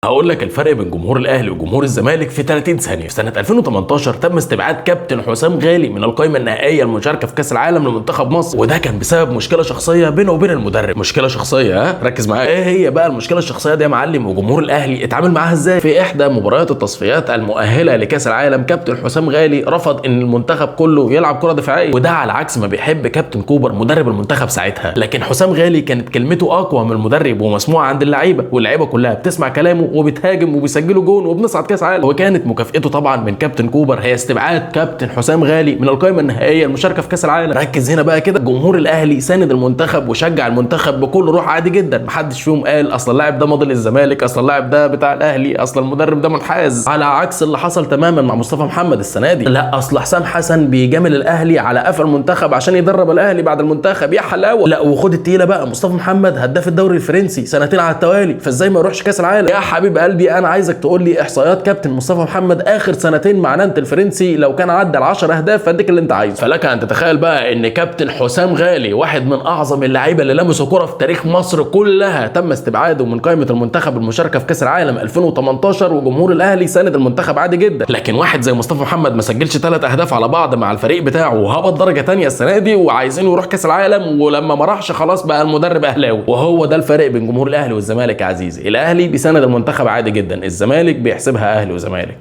هقول لك الفرق بين جمهور الاهلي وجمهور الزمالك في 30 ثانية. في سنة 2018 تم استبعاد كابتن حسام غالي من القائمة النهائية المشاركة في كاس العالم لمنتخب مصر، وده كان بسبب مشكلة شخصية بينه وبين المدرب. مشكلة شخصية، ها ركز معايا، ايه هي بقى المشكلة الشخصية دي يا معلم؟ وجمهور الاهلي اتعامل معاها ازاي؟ في احدى مباريات التصفيات المؤهله لكاس العالم كابتن حسام غالي رفض ان المنتخب كله يلعب كره دفاعية، وده على عكس ما بيحب كابتن كوبر مدرب المنتخب ساعتها. لكن حسام غالي كانت كلمته اقوى من المدرب ومسموعه عند اللعيبة، واللعيبة كلها بتسمع كلامه وبتهاجم وبيسجلوا جون وبنصعد كاس عالم. وكانت مكافئته طبعا من كابتن كوبر هي استبعاد كابتن حسام غالي من القائمة النهائية المشاركة في كاس العالم. ركز هنا بقى كده، جمهور الاهلي ساند المنتخب وشجع المنتخب بكل روح عادي جدا، محدش فيهم قال اصل اللاعب ده ماضي للزمالك، اصل اللاعب ده بتاع الاهلي، اصل المدرب ده منحاز، على عكس اللي حصل تماما مع مصطفى محمد السنة دي. لا اصل حسام حسن بيجامل الاهلي على قفا المنتخب عشان يدرب الاهلي بعد المنتخب، يا حلاوة. لا وخد التقيله بقى، مصطفى محمد هداف الدوري الفرنسي سنتين على التوالي، فازاي ما يروحش كاس العالم؟ يا حبيب قلبي انا عايزك تقول لي احصائيات كابتن مصطفى محمد اخر سنتين مع نانت الفرنسي، لو كان عدى ال 10 اهداف فاديك اللي انت عايزه. فلك ان تتخيل بقى ان كابتن حسام غالي واحد من اعظم اللعيبة اللي لمسوا كره في تاريخ مصر كلها تم استبعاده من قائمة المنتخب المشاركة في كاس العالم 2018، وجمهور الاهلي ساند المنتخب عادي جدا. لكن واحد زي مصطفى محمد ما سجلش 3 اهداف على بعض مع الفريق بتاعه وهبط درجه ثانية السنة دي وعايزينه يروح كاس العالم، ولما ما راحش خلاص بقى المدرب اهلاوي. وهو ده الفرق بين جمهور الاهلي والزمالك يا عزيزي، الاهلي بيساند المنتخب عادي جدا، الزمالك بيحسبها اهلي وزمالك.